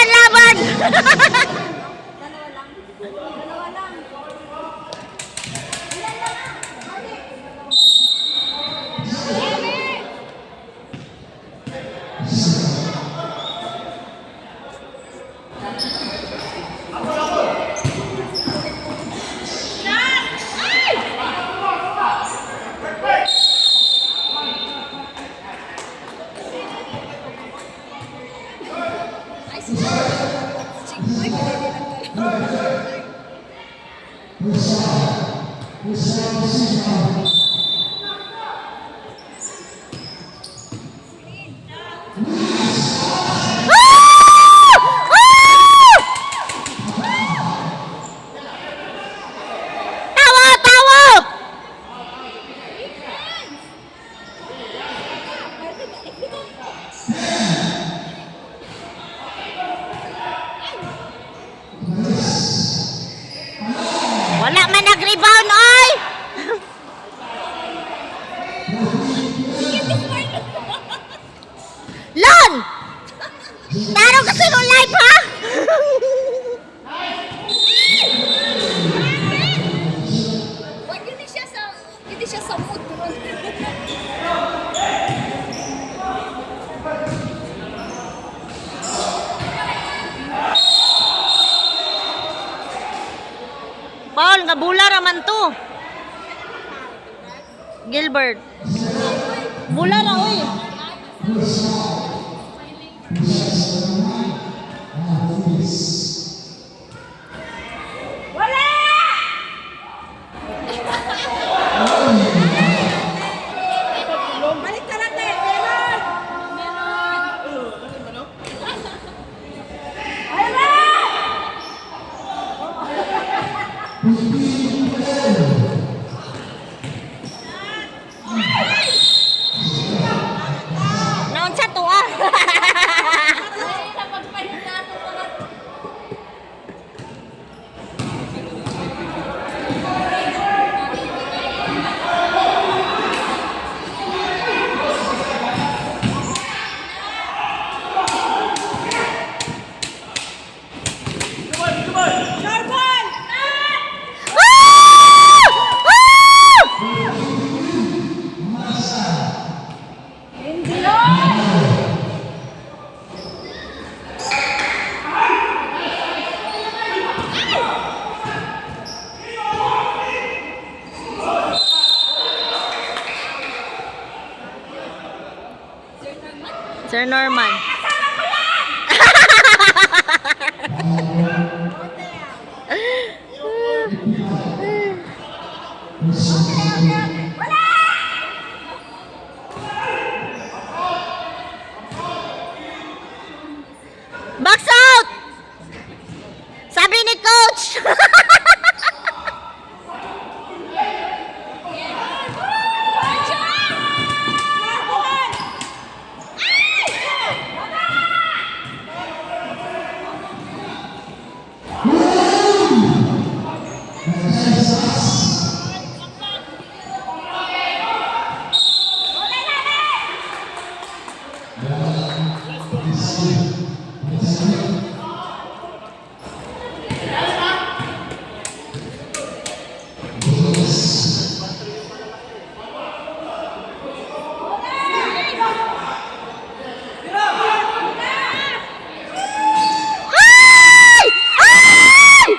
Laban, laban! Dalawa lang. Dalawa lang. Ilan lang ah? Eme! Ay! Ay, si Chingboy, pinili lang talaga. Ah! Ah! Tawa, tawa! Wala man nag-rebound, oy! Lon! Taro kasi nung live, ha? Wag hindi siya sa mood pero Paul, nga bula raman to. Gilbert. Bula ra, oy. Wala! Balik ka na, te. Meron! Meron! Meron! Naunsa to, ah. Ay, napagpalit na ito mga Charbon! Ah! Ah! Hindi yun! Sir Norman. Box out! Sabi ni coach. Ay! Ay!